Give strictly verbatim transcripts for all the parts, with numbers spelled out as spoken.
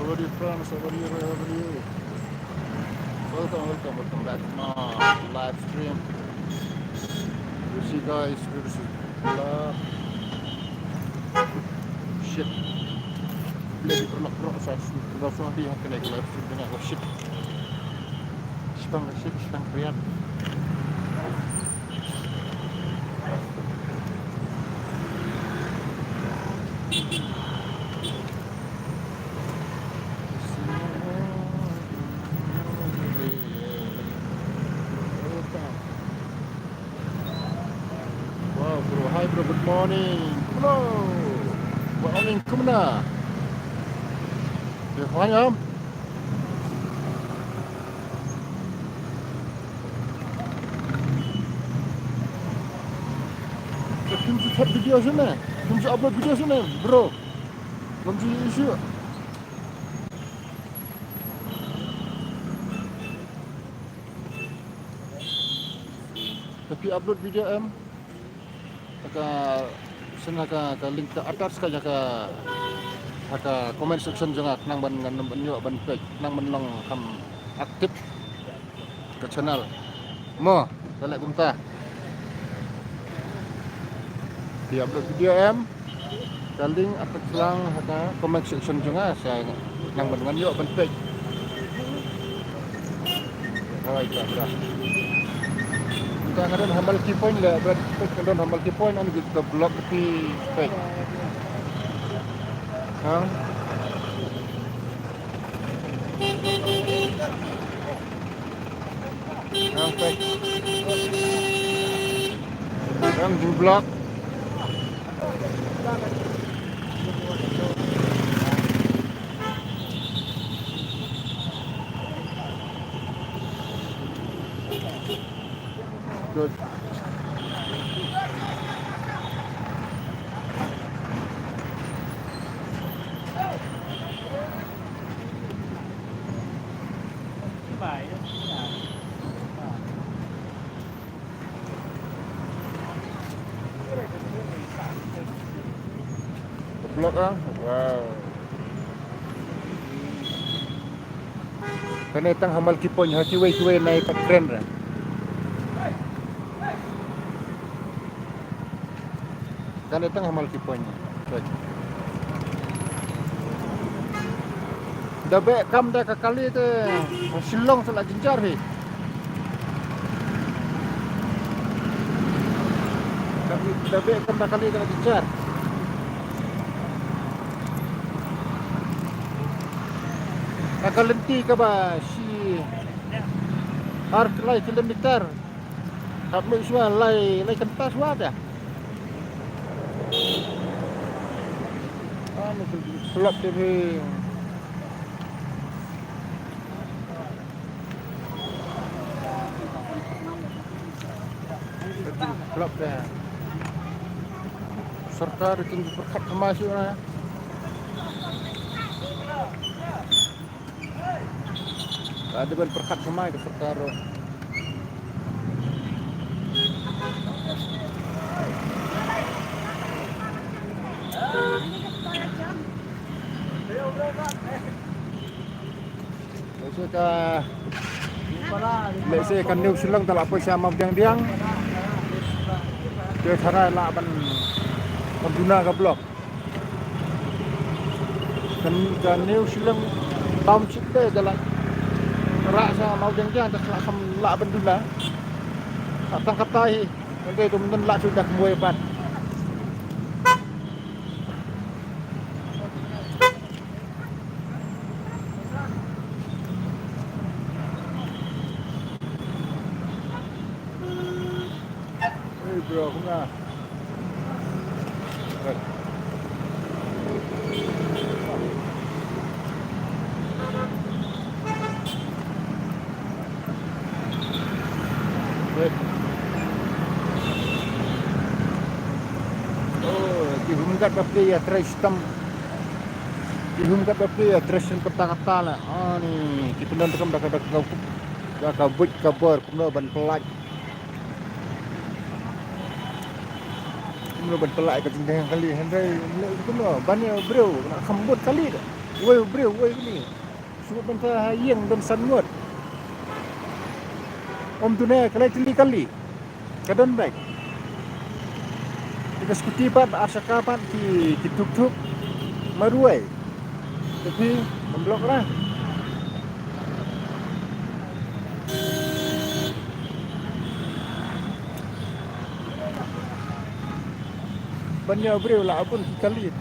How are you, friends? How are you? How are you? Welcome, welcome, welcome back to my live stream. You see, guys, this is la shit. Let it rock, rock, sa, sa, sa, sa, di ha kane ka live stream kane. Oh, shit. Shit, shit, shit, shit. Wow, bro. Hi, bro. Good morning. Hello. Morning, kumna. Te hoi am. Te kim ju thep video sini. Kim ju upload video sini, bro. Kim ju issue. Te phi upload video em? Ha ka, send ha ka, ka link ka attach ka ha ka, ha ka comment section jong nga, khnang ban ngan ban ïoh ban peit, khnang ban long kham active ka channel. Mo, ka leh kumta. Phi upload video em? Ka link attach lang ha ka comment section jong nga, sa nang ban ngan ïoh ban peit. Hoi, ka bra. Ka nga don ha Multipoint le, ban peit ka don ha Multipoint, an git ka block phi peit. Ha? Ang pek. Ang jublak. Good. Block ah. Wow. Kane tang ha Multipoint, ha kiwei kiwei nai pat kren re. Kane tang ha Multipoint. Da beh kam da ka kali te Shillong sa la jynjar hi. Da beh kam da kali te la jynjar. Ka lynti kaba shi ar lai kilometer. Hap mih shuwa lai, lai kynta shuwa te. Ah, ni tu slap te bhi. Slap te. Sorkar kin pyrkhat thymmai shuh na. Ka dei ban pyrkhat thymmai ka sorkar ruh. Lehse ka, lehse ka New Shillong te la poi sha Mawdiangdiang. Te tharai lah ban, ban duna ka block. Kan ka New Shillong Township te da la rah sha Mawdiangdiang, da la kham lah ban duna. Tang kata hi, kan dei tu mynta lah shu da kumwei pat. Hey bro, kumno? Good. Oh, ki hum kat ba plie ïa trai stem. Ki hum kat ba plie ïa trai stem kata kata la. Ah, ni, ki pyndonkam da ka, da ka, da ka buit ka bor, kumno ban pynlait. Kumno ban pynlait ka jingdeng kali, hynrei kumno ban ïa briew na kham bud kali da. Wei u briew, wei kali. Shu bynta ha ïing don san ngut. Ym duna ka lai tylli kali. Ka don bike. Ki ka scooty pat, ar shaka pat, ki, ki tuk tuk. Marwei. Te phi, ym block ra. Ban ïa u briew la bun ki kali.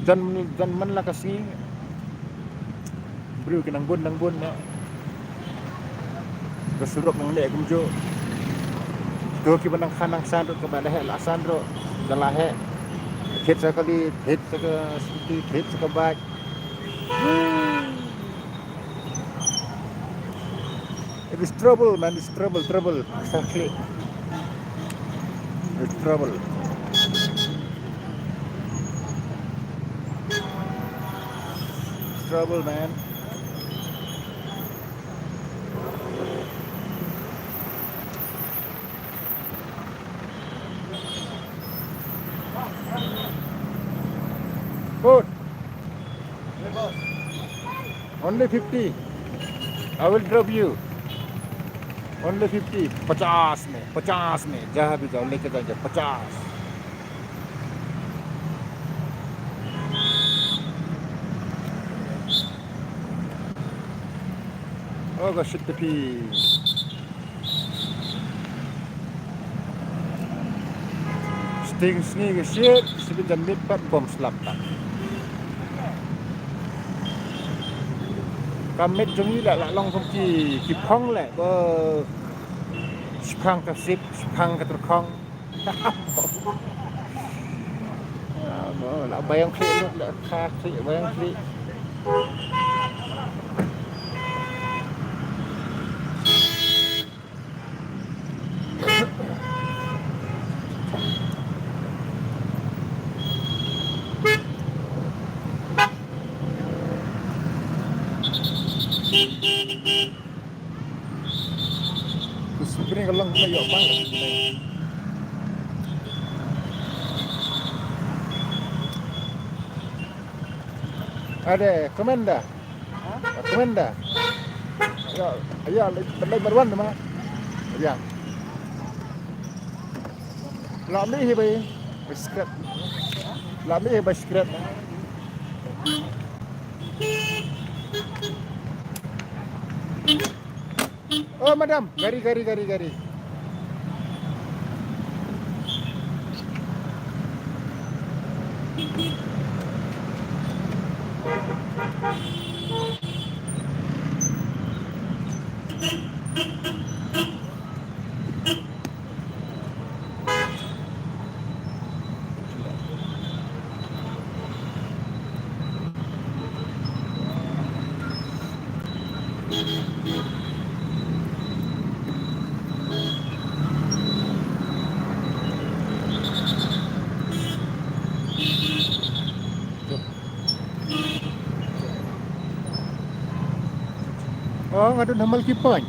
Jan, jan man la ka sngi. Briew ki nang bun, nang bun ne. Ka surok nang leh kumjuh. To kiba nang kha nang san ruh, kiba la heh la san ruh. Da la heh. Thied sa kali, thied sa ka scooty, thied sa ka bike. It is trouble, man. It's trouble, trouble. Exactly. It's trouble. It's trouble, man. Good. Only fifty. I will drop you. Only fifty. Pachas mein, pachas mein. Jahan bhi jao, leke jao, pachas. Oh, ka shit, te phi. Sting sngi ka shit, sibit jan miet pat bom slap pat. Ka miet jong ngi la, la long kum ki, ki phong le, ba shipang ka sip, shipang ka tyrkhong. Ah, ba, la bayang khlieh lut, la kha khlieh, bayang khlieh. Spring ka long ka ïoh pang. Ade, Commander. Commander. Ya, ya, lai, lai marwan ma. Ya. La mi hi bai scrap. La mi hi bai scrap. Oh, madam, gari, gari, gari, gari. Oh, nga don ha Malki Point.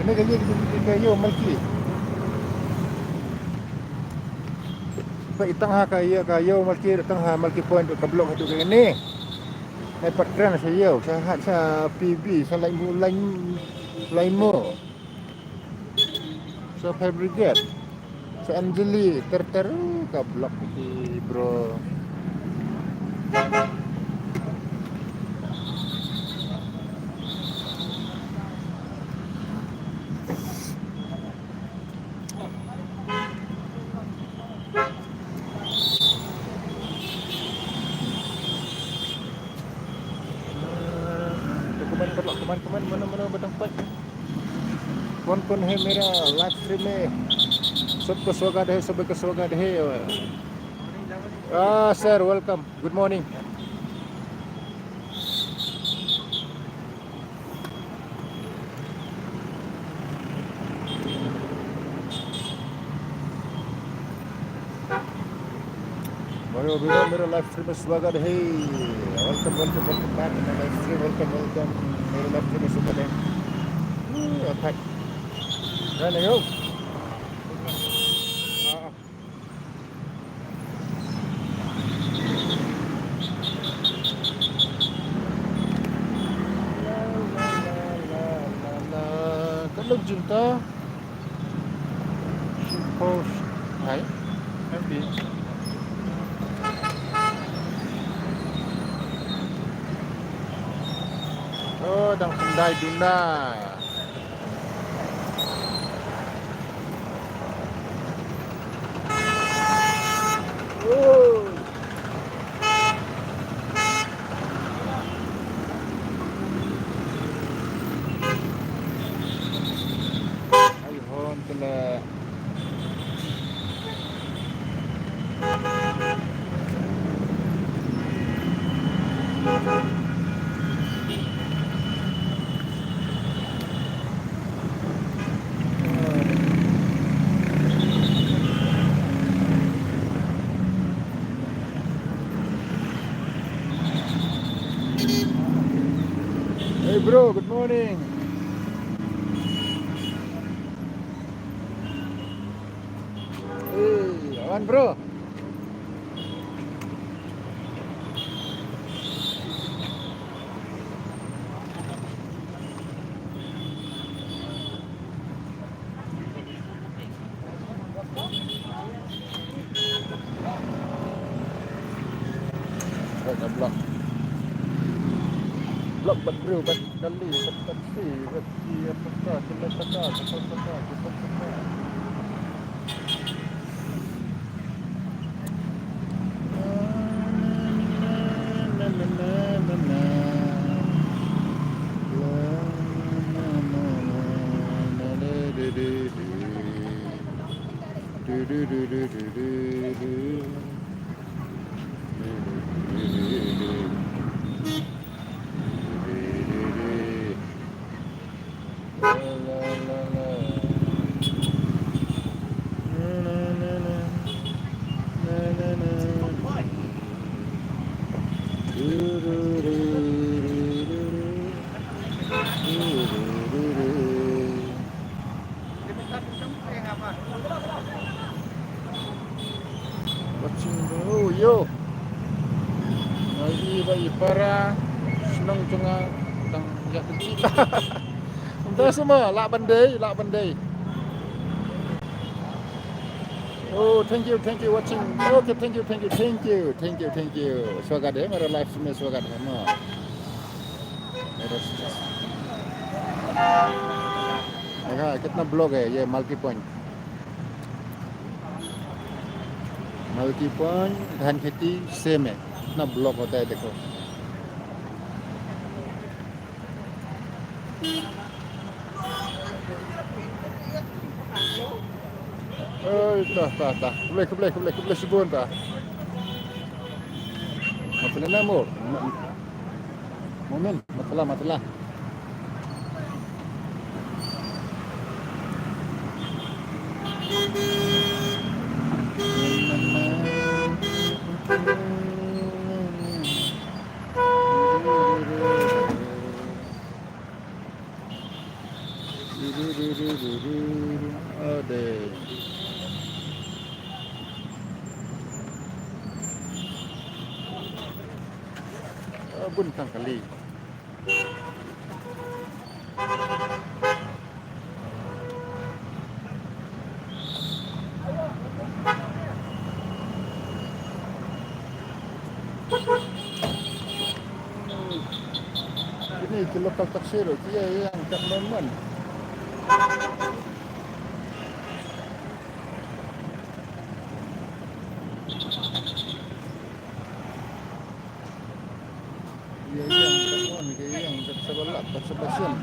Kane ka ïew, ka ïew Malki. Ba i tang ha ka ïew, ka ïew Malki, tang ha Malki Point ka block haduh kane. Nai pat kren sa ïew, sa ha, sa P B, sa Laimo, Laimo, Laimo. Sa Fire Brigade. Sa Anjali, ter ter, uh, ka block ki, bro. Comment, comment, comment, comment, mano, mano, batang pat. कौन कौन है मेरा live stream में? सबका स्वागत है, सबका स्वागत है। Ah, sir, welcome. Good morning. Hello, hello, मेरा लाइव स्ट्रीम में स्वागत है। Welcome, welcome, welcome back to my live stream. Welcome, welcome. मेरा लाइव स्ट्रीम में स्वागत है। Woo, attack. There you go. Ah, ah. Ka lok jingta. Shipos. Hai. Happy. Oh, dang khyndai duna. Oh. Ai hon tela. Hey bro, good morning. Hey, awan bro. Right, dah block. Block bad bro, bad kali, bad taxi, bad ki apa ka, kena taka, kena taka, kena taka. Watching, oh, yo. Ngi ba i para shnong jong nga dang ïa pynti. Ynda sma lah ban dei, lah ban dei. Oh, thank you, thank you watching. Okay, thank you, thank you, thank you, thank you, thank you. Swagat hai, mera live mein swagat hai, ma. Mera swagat. Dekha, kitna block hai ye Malki Point. Malki Point, Dhan Kheti, same hai. Kitna block hota hai, dekho. Oi, ta, ta, ta. Khublei, khublei, khublei, khublei shibun ta. Matla na mo. Momin, matla, matla. Ade. Ah, bun tang kali. Kine ki local taxi ruh ki ïa ïeng kat mon mon. Ïa ïeng kat mon, ïa ïeng kat sa ba lak, kat sa ba sien.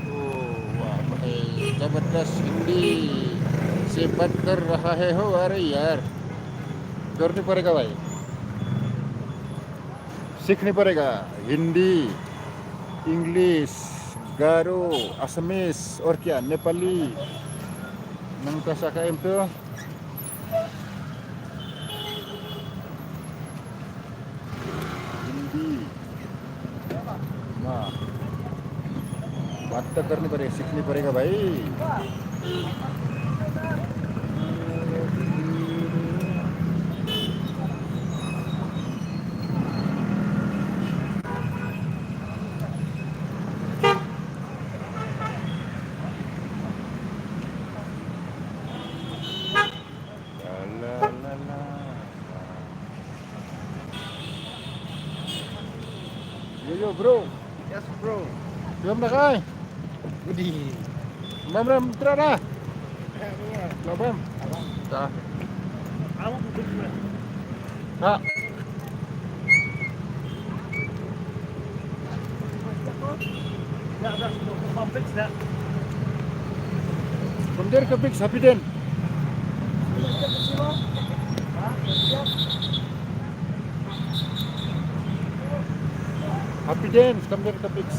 Oh, wah, bhai, jabardast Hindi. से बात कर रहा है हो? अरे यार, करनी पड़ेगा भाई, सीखनी पड़ेगा हिंदी, इंग्लिश, गारो, असमीज और क्या, Nepali. Nangta sa ka em tu. Hindi. वाह. बात तो करनी पड़ेगी, सीखनी पड़ेगा भाई. La, la, la, la. Yo, yo, bro. Yes, bro. Belum dah, kai? Udi. Mam ram tra dah. Belum. Belum, bam. Dah. Awak bukan. Ha. Kam der ka fix, Happy Den. Happy Den, kam der ka fix.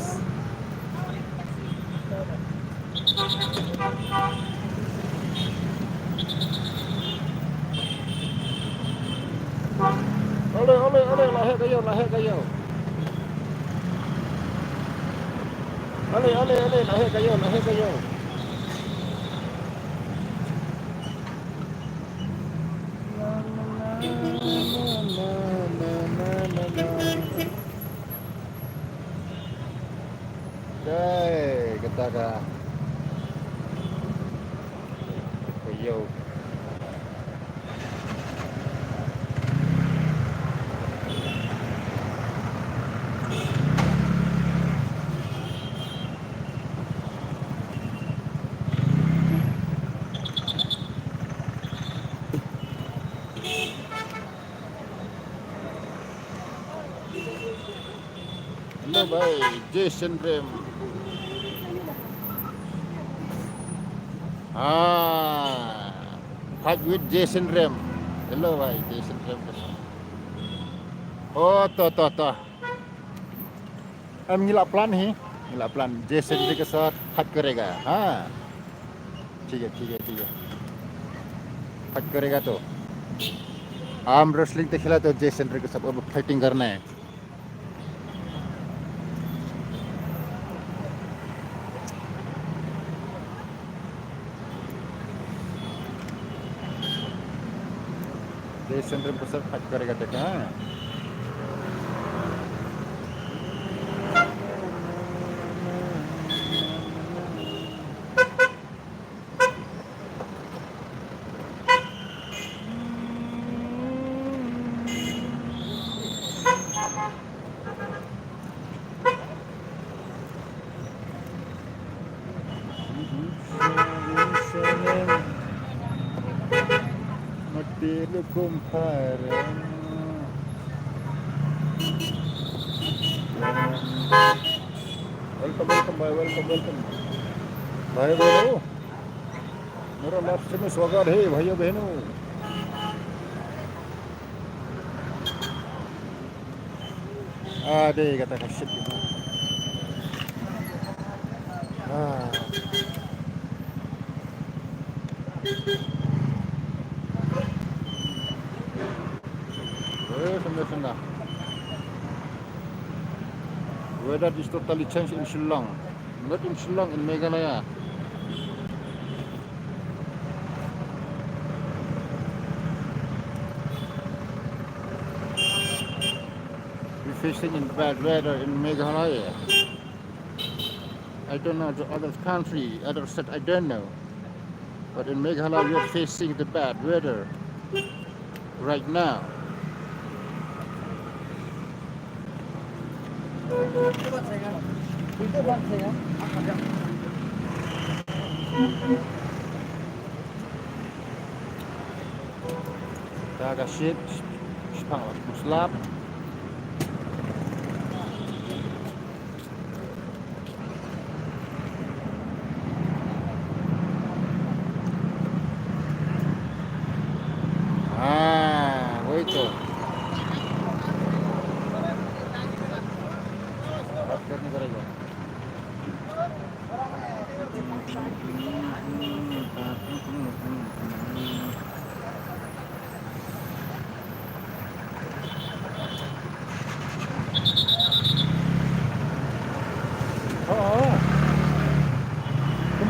Ole, ole, ole, la heh ka ïew, la heh ka ïew. Ole, ole, ole, la heh ka ïew, la heh ka ïew. Dei, kata ka. Ka ïew. Hello भाई, जय सिंह रेम. हाँ, fight with Jai Singh रेम. Hello भाई, जय सिंह रेम. Oh, to, to, to. Em, ngi la plan hi. Ngi la plan. जय सिंह रेम के साथ fight करेगा. हाँ. ठीक है, ठीक है, ठीक है. Fight करेगा तो. Arm wrestling te khela to जय सिंह रेम के साथ. अब fighting करना है. जय सिंह रेम के साथ fight करेगा, देखा, हाँ? Welcome, welcome, bhai, welcome, welcome. भाई बहनों, मेरा live stream में स्वागत है, भाइयों बहनों. Ah, dei, kata ka shit. Ah. Eh, senda, senda. Weather is totally changed in Shillong. Not in Shillong, in Meghalaya. We're facing in bad weather in Meghalaya. I don't know the other country, other state, I don't know. But in Meghalaya, we are facing the bad weather right now. Ta ka shit, shipang la muslap.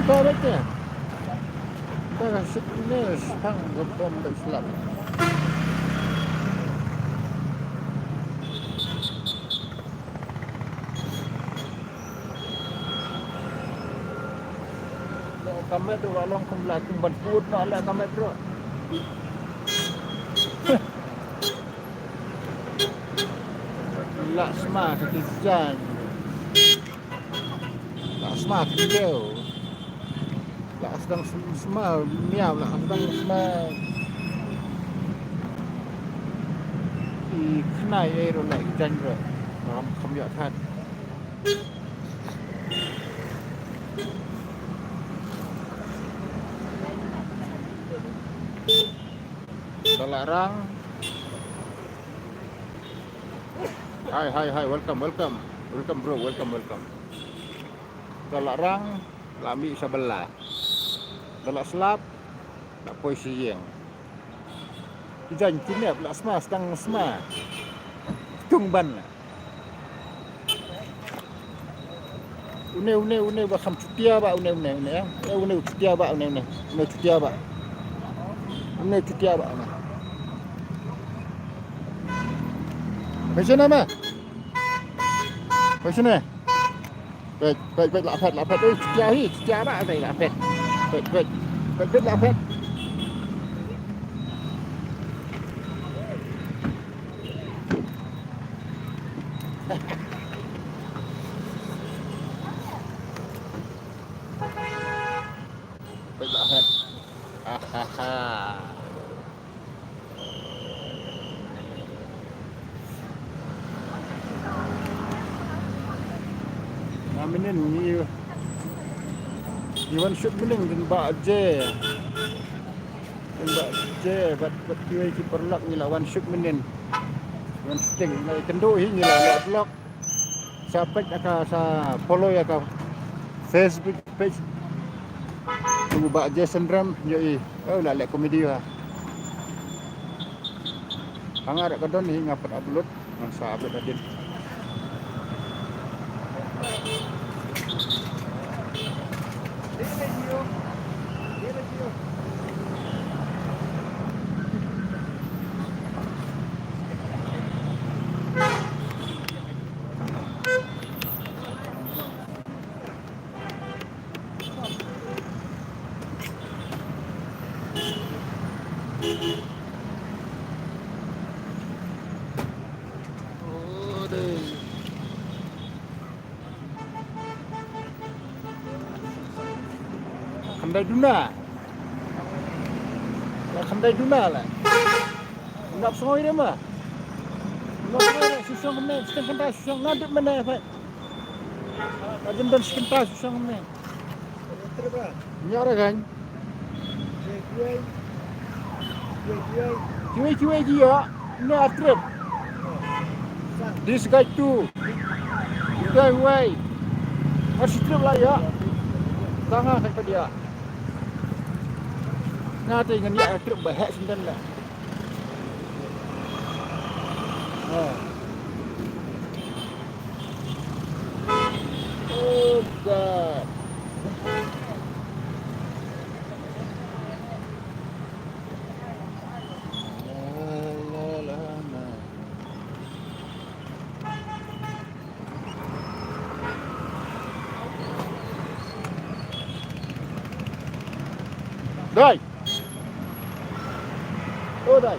Ba ba te. Ba ka sik ne sang ka bom ba slap. Lo ka met tu, ba long kum la kum ban put na la ka met tu. La sma ka ti jan. La sma ka ti deu. La sdang sma miaw, la sdang sma. I khnai ei ro la i jan ro. Ram kham ïa khat. Dalarang. Hai, hai, hai, welcome, welcome. Welcome, bro, welcome, welcome. Dalarang, la mih sa bela. Dala slap, la poi sa ïeng. Ki jan ki nep, la sma, sdang sma. Tung ban la. Une, une, une, ba kham chutia ba, une, une, une, eh. Eh, une, chutia ba, une, une. Une, chutia ba. Une, chutia ba, une. Poi shane ma. Poi shane. Peit, peit, peit, la peit, la peit. Eh, chutia hi, chutia ba, peit, la peit. Peit, peit. Peit, peit, la peit. Peit la peit. Ha, ha, ha. Nga mynnin ngi, ngi wan shoot mynnin, dang ba je. Dang ba je, bad, bad kiwei ki paralok ngi la wan shoot mynnin. Wan shooting, ngi la kynduh hi ngi la leh vlog. Sa peit ïa ka, sa follow ïa ka Facebook page. U Bah Jason Ram, ïohi. Oh, la leh comedy ha. Hanga da ka don hi nga pat upload, ngan sa upload hadien. Khyndai duna. La khyndai duna la. Nap sngoi re ma. Nap sngoi re, shisong khyndai, shisong khyndai, shisong ngadep mane, pai. Ka jin don shi kynta shisong ne. Nya ra gan. Kiwei kiwei ki ïa ne a trip. This guy too. This guy wei. Ar shi trip la ïa. Tanga kan ka dia. Nga te ngan ïa a trip ba heh sendal la. Ha. Oh God. La, la, la, la. Dai. Oh, dai.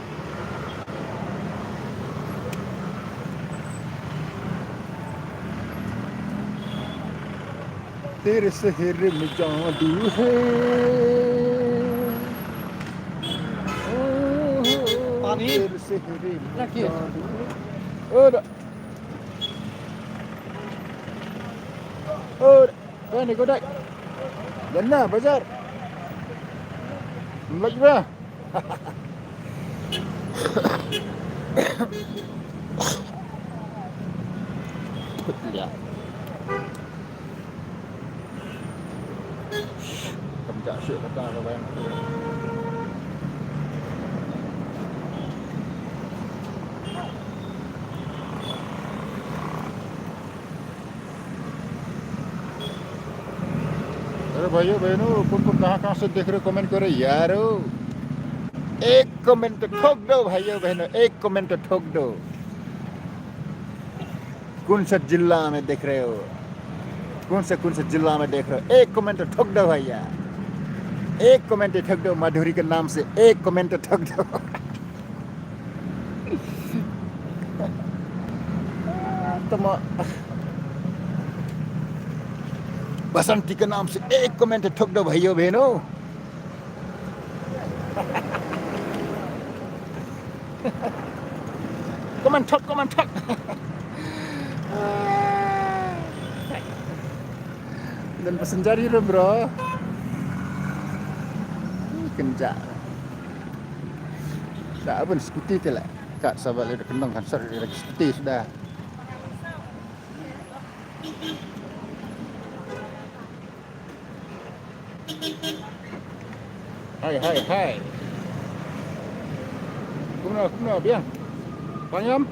तेरे सेहरे में जादू है। पानी? तेरे सेहरे में जादू है। Oh, da. Oh, da. Kane ko dai. Janna, bajar. Lagi ba. Kut dia. Kam jak syuk kata ka bang. भाइयों बहनों, कौन कौन कहाँ कहाँ से देख रहे हो, कमेंट करो यारो। एक कमेंट तो ठोक दो भाइयों बहनों, एक कमेंट तो ठोक दो। कौन सा जिला में देख रहे हो, कौन से कौन से जिला में देख रहे हो, एक कमेंट तो ठोक दो भैया, एक कमेंट तो ठोक दो। माधुरी के नाम से एक कमेंट तो ठोक दो। तो म-, बसंती के नाम से एक कमेंट तो ठोक दो भाइयों बहनों। Comment thok, comment thok. Dan passenger ïa, bro. Ih, kynjah. Da bun scooty te la. Ka sa ba leh da kyndong kan sar lagi scooty suda. Hai, hai, hai. Kumno, kumno, biang? Pangam?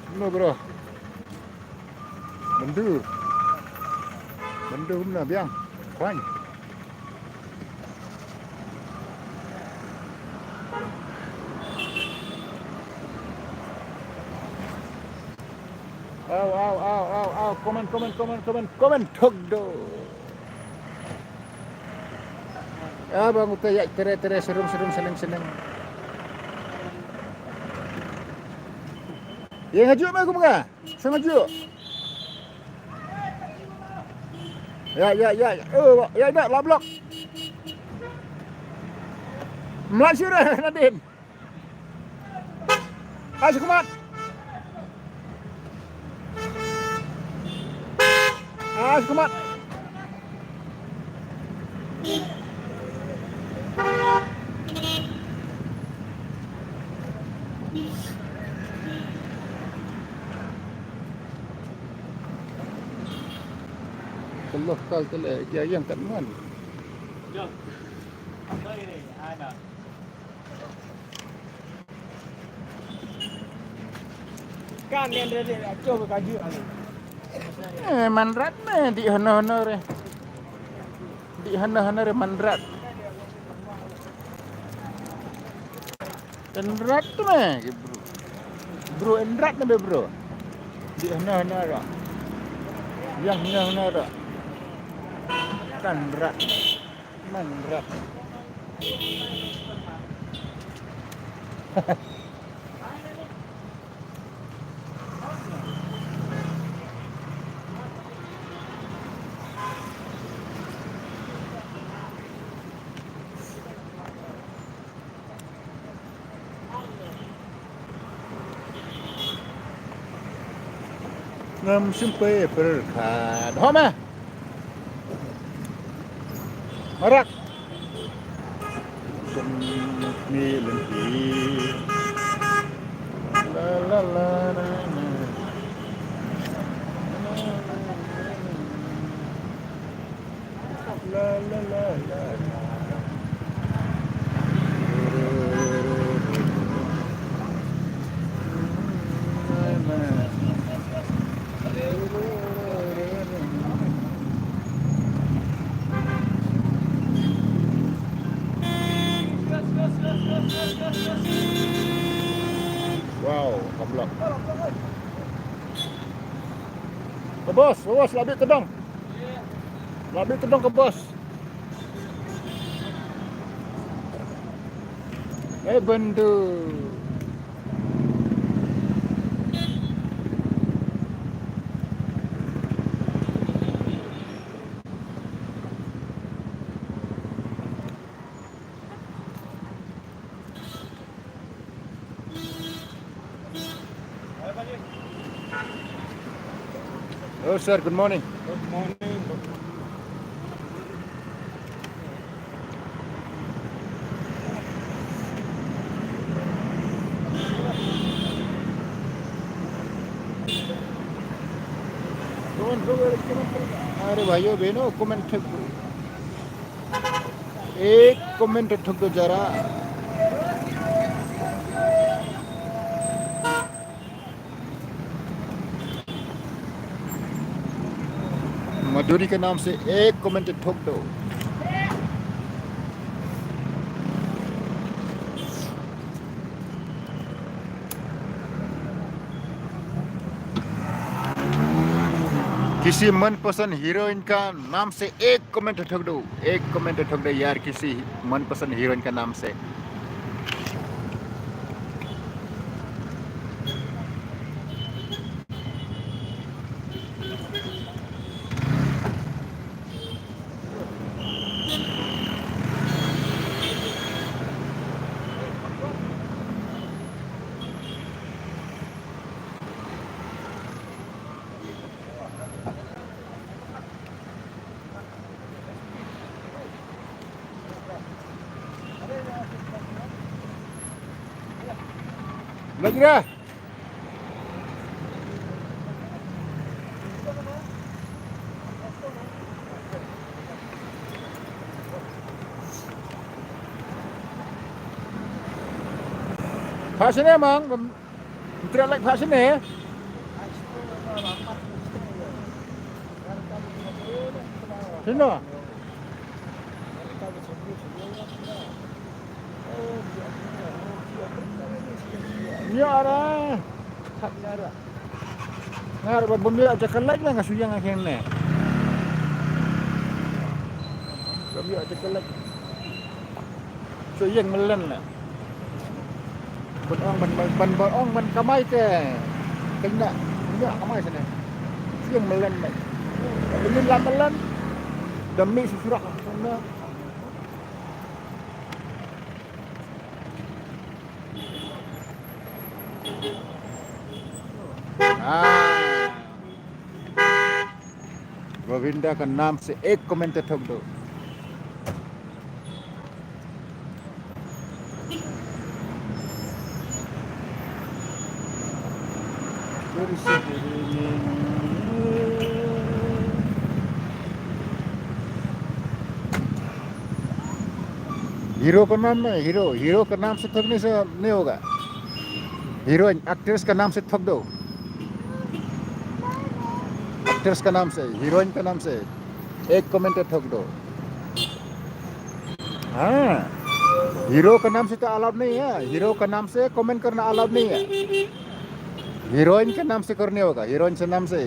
Kumno, bro? Bendu. Bendu kumno, biang? Kwan. Aw, aw, aw, aw, aw. Comment, comment, comment, comment, comment. Thok do. Ah, bang uta ïa tere, tere, serum, serum, seneng, seneng. Ïa ngajuk ma kum ka? Sengajuk. Ïa, ïa, ïa, ïa. Oh, ïa, ïa, la blok. Mlai sure, Nadin. Ai, sikumat. Ai, sikumat. Ka lokal te leh, ki ïeng kat man. Kan nen re re, coba kaji ani. Eh, man rat me, di hono hono re. Di hono hono re man rat. Enrat tu me, bro. Bro, enrat na be, bro. Di hana hana ra. Yang hana hana ra. Kan rat. Man rat. Ngam shym pyrkhat. Ho ma. Marak. Shym ni lynti. La la la la la. La, la, la, la, la. Wow, ka block. Ka bos, ka bos, la bit tdong. La bit tdong ka bos. Eh, bendu. Hello, sir. Good morning. Good morning. अरे भाइयों बहनों, comment एक कमेंट ठोक दो जरा। मधुरी के नाम से एक कमेंट ठोक दो। किसी मनपसंद हीरोइन का नाम से एक कमेंट ठोक दो, एक कमेंट ठोक दो यार, किसी मनपसंद हीरोइन का नाम से। Lagi dah. Phah sini, Mang. Bym, bym treh lait phah sini. Sini. Ïa, ara. Nga ruh ba bym ïoh jakhlia nga, nga shu ïeng ha kine. Bym ïoh jakhlia. Shu ïeng mlien la. Ban ong ban, ban, ban ong ban kamai te. Kynda ïa kamai sini. Shu ïeng mlien la. Ban ïeng la mlien. Da mih shu surok sini. Ah. Govinda का नाम से एक कमेंट ठोक दो। हीरो का नाम नहीं, hero, hero का नाम से ठोकने से नहीं होगा। हीरोइन, एक्ट्रेस का नाम से ठोक दो। एक्ट्रेस का नाम से, हीरोइन का नाम से एक कमेंट ठोक दो। हाँ, हीरो का नाम से तो अलाउड नहीं है, हीरो का नाम से कमेंट करना अलाउड नहीं है। हीरोइन के नाम से करने होगा, हीरोइन से नाम से,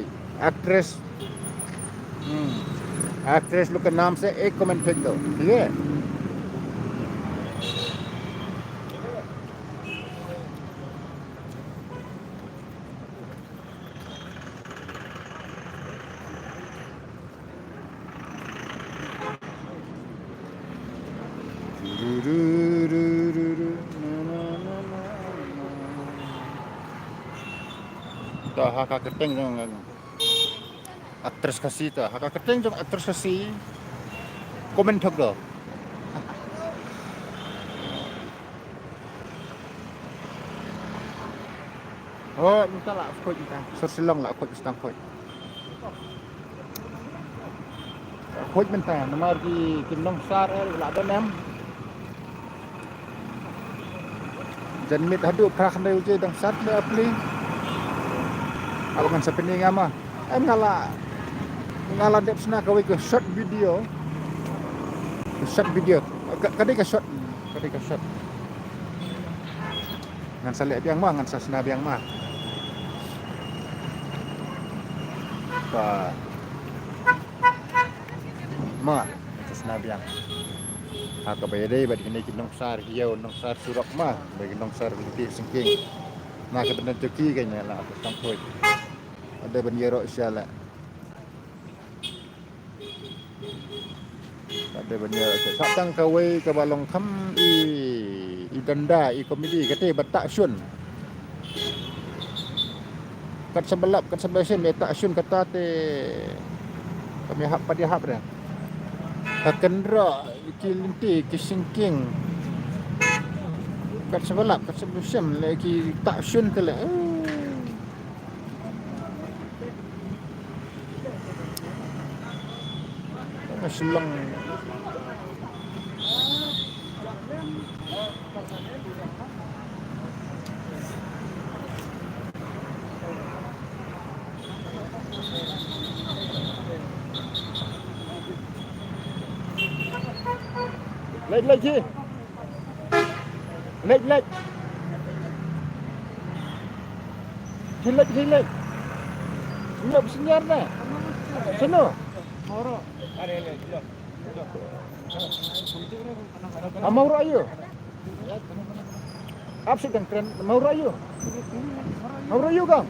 एक्ट्रेस, हम्म, एक्ट्रेस लोग के नाम से एक कमेंट फेंक दो, ठीक है? To ha ka kyrteng jong aktris Khasi, to ha ka kyrteng jong aktris Khasi. Comment thok do. Oh, mynta la khuid mynta. Sur Shillong la khuid, mynta khuid. Khuid mynta namar ki, ki nongsar eh la don em. Jan miet haduh phra khyndai baje dang sat le apli. Aba ngan sa pyni nga ma. Em nga la, nga la dep sna kawei ka short video. Ka short video. Ka, ka dei ka short. Ka dei ka short. Ngan sa leh biang ma, ngan sa sna biang ma. Ba. Ma, ngan sa sna biang. Ha kaba ïadei bad kine ki nongsar ïew, nongsar surok ma, bad ki nongsar lynti syngkien. Na ka bynta jong ki kane la ka tang khuid. Ka dei ban ïaroh sha la. Ka dei ban ïaroh sha. Sa tang kawei kaba long kham i, i danda, i komedi, kata ba tah shun. Kat sa ba lap, kat sa ba shim, ïa tah shun kata te. Kam ïahap pat ïahap re. Ka kynroh ki lynti ki syngkien. Kat sa ba lap, kat sa ba shim, le ki tah shun te le. Ka Shillong. Leit, leit, hi. Leit, leit. Hi, leit, hi, leit. Nyo, bisinyar na. Sino? Amau ro ayu. Ap sik dang tren. Amau ro ayu. Amau ro ayu, gang.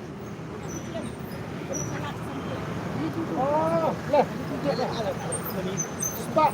Oh, leh. Stop.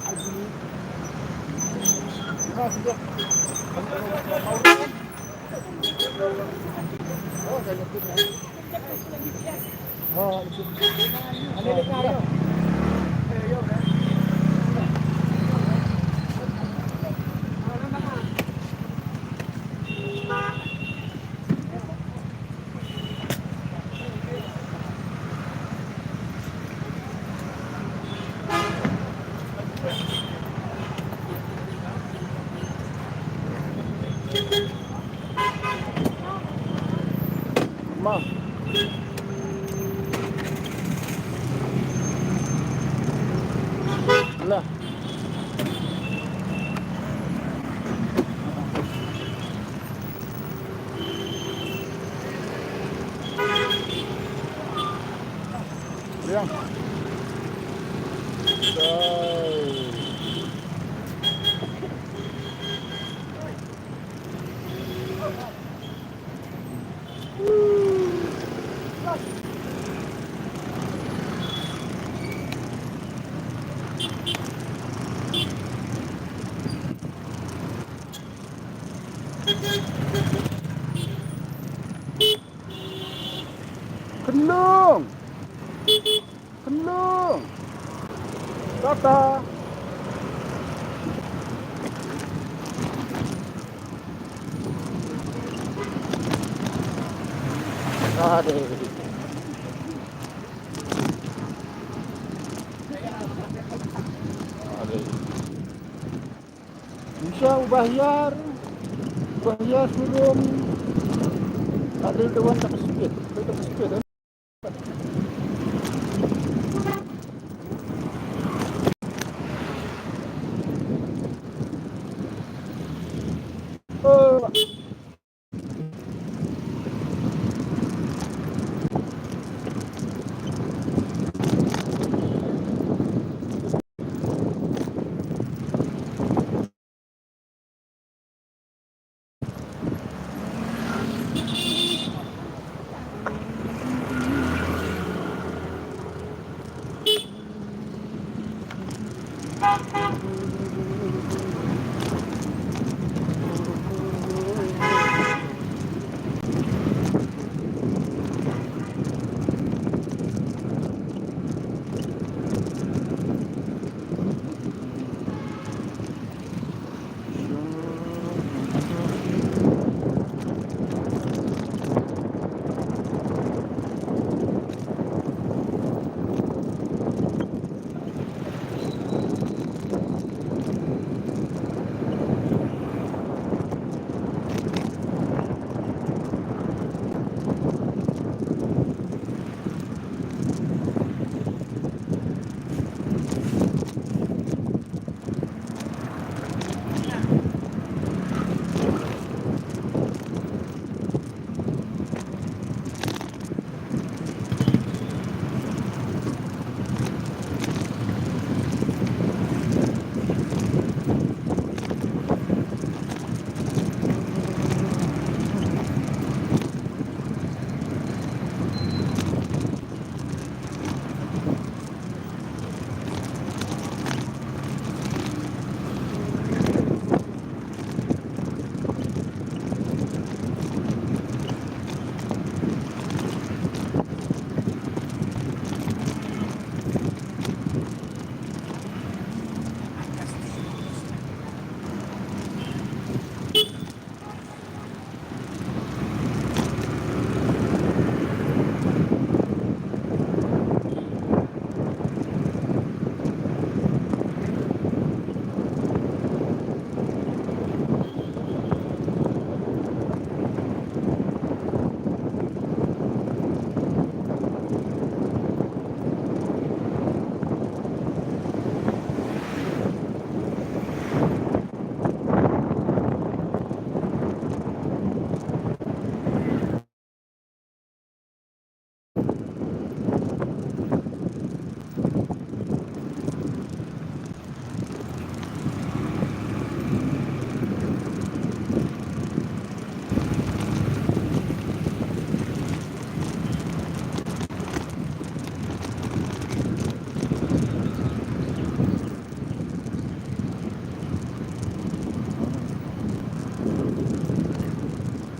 Ma. Lah. Liang. Dai. Khnung. Khnung. Tata. Aduh. Aduh. Insha u Bahiar, u Bahiar Surum. Ada dewan tak speed, tak speed. Oh.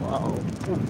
Wow.